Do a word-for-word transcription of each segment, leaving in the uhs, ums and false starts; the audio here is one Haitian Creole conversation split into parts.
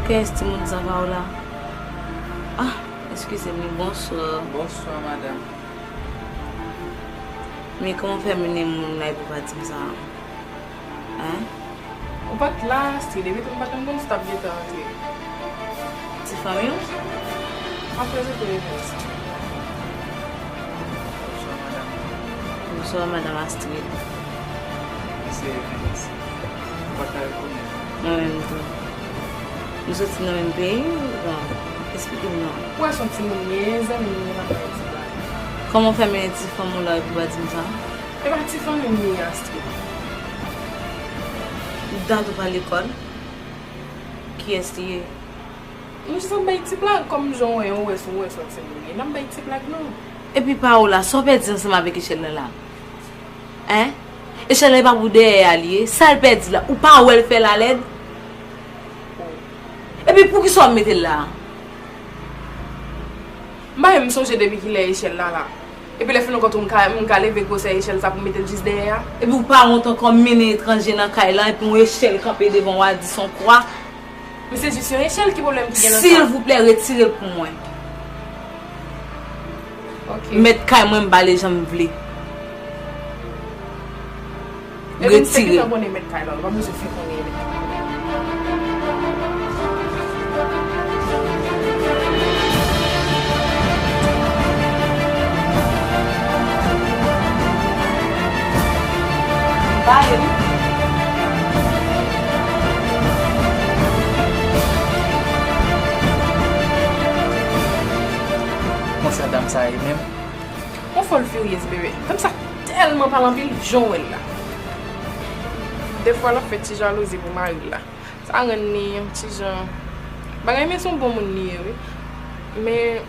Kiyès timoun sa, Paola? Ah, eskize m, wi, bonswa. Bonswa, madanm. Men kòman w fè mennen moun la epi w pa di m sa? Hein? Ou pa t la, Astrid, epi tou m pa t menm konn si w t ap gentan antre. Ti fanmi w? M ap prezante w epi sa. Bonswa, madanm. Bonswa, madanm Astrid. Se Evens. Ou pa ta rekonèt. Mwen menm tou. Nou soti nan menm peyi, bon, esplike m non. Ou wè se yon timoun m ye, zanmi m ye, m ap bay ti blag. Kòman w fè mennen ti fanm ou la epi w pa di m sa? E pa ti fanmi m li ye, Astrid. Dat ou pa lekòl? Kiyès li ye? Nou jis ap bay ti blag, kòm jan w wè, w wè se, w wè se yon timoun m ye, n ap bay ti blag non. Epi Paola, sa w pèdi ansanm avèk Echèl la la? Hein? Echèl la e pa pou dèyè a li ye. Sa l pèdi la, ou pa wè l fè l alèd? Epi poukisa w ap mete l la a? M pa menm sonje depi kilè Echèl la la. Epi lè fin rankontre w, m ka, m ka leve gwosè Echèl sa pou m mete l jis dèyè a? Epi ou pa wont ankò mennen etranje nan kay la, epi yon Echèl kanpe devan w a di s on kwa? Men se jis yon Echèl ki pwoblèm ki gen nan sa. Silvouplè, retire l pou mwen. Ok. Mèt kay mwen, m bale jan m vle. Epi m se gentan konnen mèt kay la, ou pa bezwen fè konnen mèt kay la. Ba yo. Konsa dam sa ye menm? On fòl firyez, bebe. Dam sa tèlman pale anpil, jan w wè l la. Defwa l ap fè ti jalouzi pou mari l la. Sa rann li yon ti jan bagay, men se yon bon moun li ye, wi. Men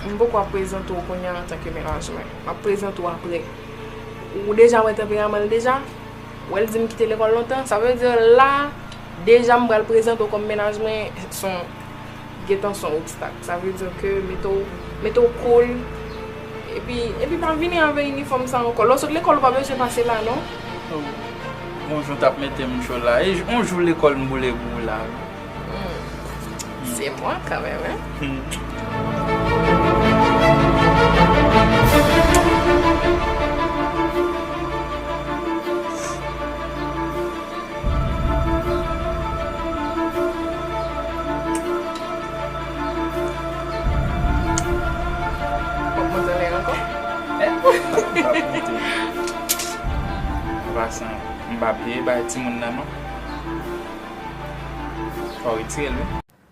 m poko ap prezante w kounye a antanke mennaj mwen. M ap prezante w apre. Ou deja wè tanperaman l deja? Wè l di m kite lekòl lontan. Sa vle di la, deja m pral prezante w kòm mennaj mwen, se yon gentan se yon obstak. Sa vle di ke mete w, mete w cool. Epi, epi pa vini avè inifòm sa ankò. Lè w sot lekòl, ou pa bezwen pase la, non. Oh. Yon jou w t ap mete m cho la. E yon jou lekòl m boule pou ou la. Hmm. Se mwa kanmenm, hein? Hmm. Pap monte anlè ankò? Eh? Pap monte. An pasan, m pa bliye bay timoun nan, non. Fò w retire l, wi.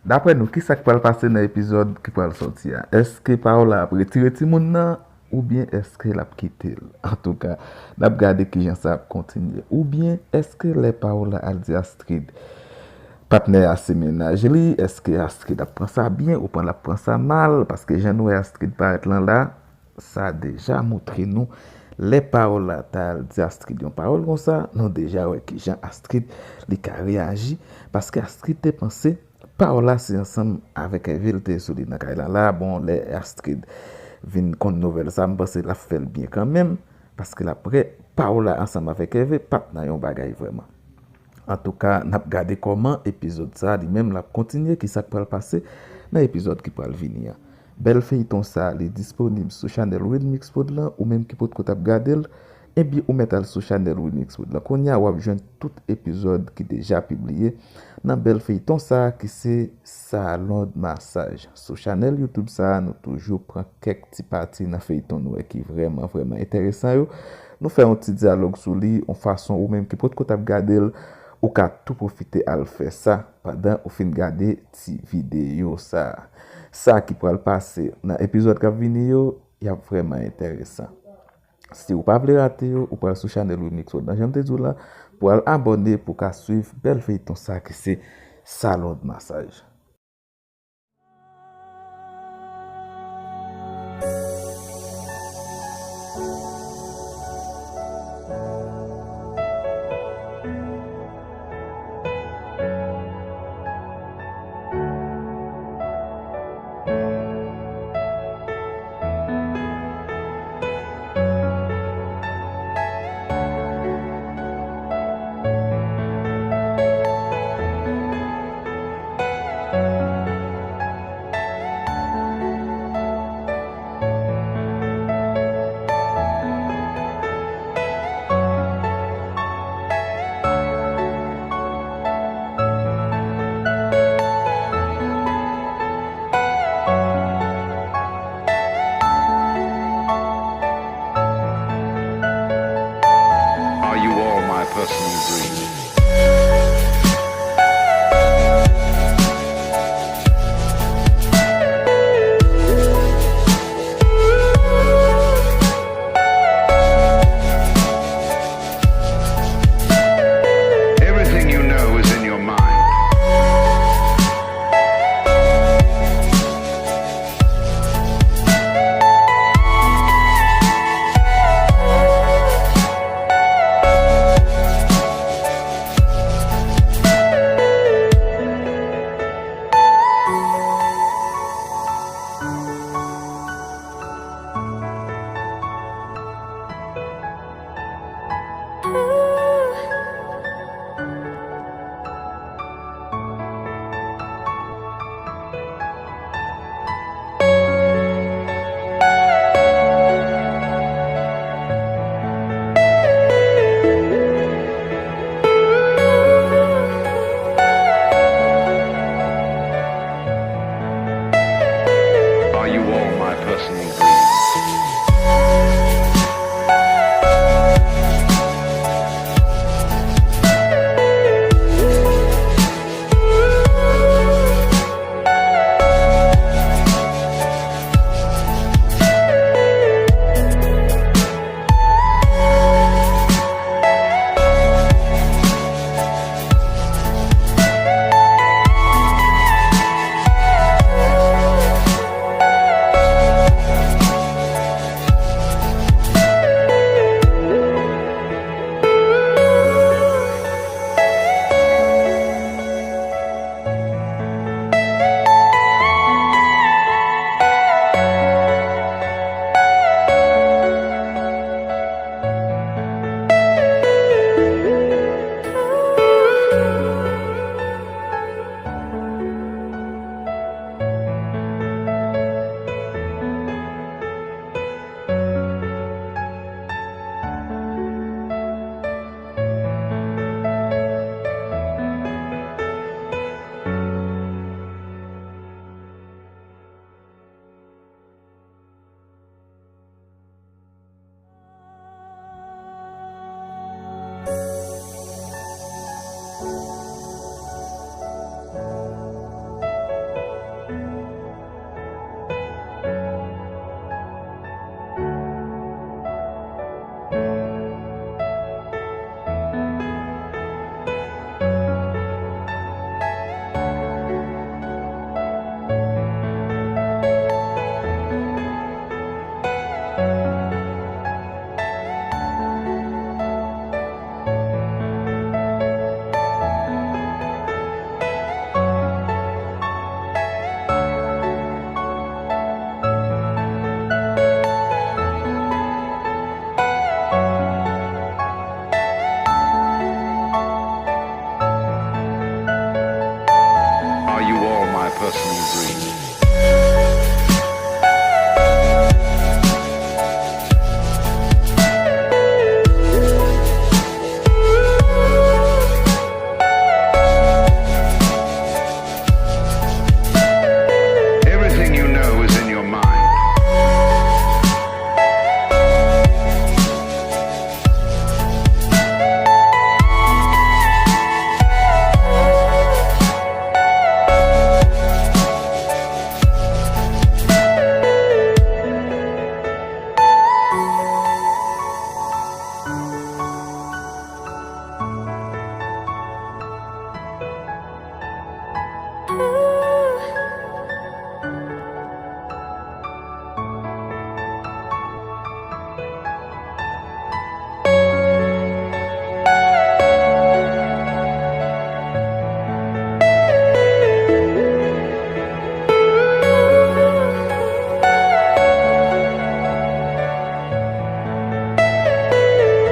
Daprè nou, kisa k pral pase nan epizòd ki pral sòti a? Èske Paola ap retire timoun nan oubyen èske l ap kite l? Antouka, n ap gade kijan sa ap kontinye. Oubyen èske lè Paola al di Astrid, patnè a se mennaj li, èske Astrid ap pran sa byen oubyen l ap pran sa mal? Paske jan nou wè Astrid parèt lan la, sa deja montre nou lè Paola ta al di Astrid yon pawòl konsa, nou deja wè kijan Astrid li ka reyaji, paske Astrid te panse Paola se ansanm avèk Hervé l te ye sou li nan kay la la. Bon, lè Astrid vin konn nouvèl sa, m panse l ap fè l byen kanmenm, paske l ap wè Paola ansanm avèk Hervé pa t nan yon bagay vrèman. Antouka, n ap gade kòman epizòd sa a li menm l ap kontinye, kisa k pral pase nan epizòd ki pral vini an. Bèl feyton sa a, li disponib sou chanèl Wilmix Prod lan, ou menm ki potko t ap gade l, ebyen ou mèt al sou chanèl Wilmix Prod lan. Kounye a, w ap jwenn tout epizòd ki deja pibliye nan bèl feyton sa a ki se Salon de Massage. Sou chanèl YouTube sa a, nou toujou pran kèk ti pati nan feyton nou wè ki vrèman, vrèman enteresan yo. Nou fè yon ti dyalòg sou li, yon fason ou menm ki potko t ap gade l, ou ka tou pwofite al fè sa pandan ou fin gade ti videyo sa a. Sa ki pral pase nan epizòd k ap vini yo, y ap vrèman enteresan. Si w pa vle rate yo, ou pral sou chanèl Remix World nan, jan m te di w la, pou al abòne pou w ka swiv bèl feyton sa ki se Salon de Massage. All my personal dreams. Are you all my personal dreams? Everything you know is in your mind.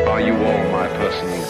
Are you all my personal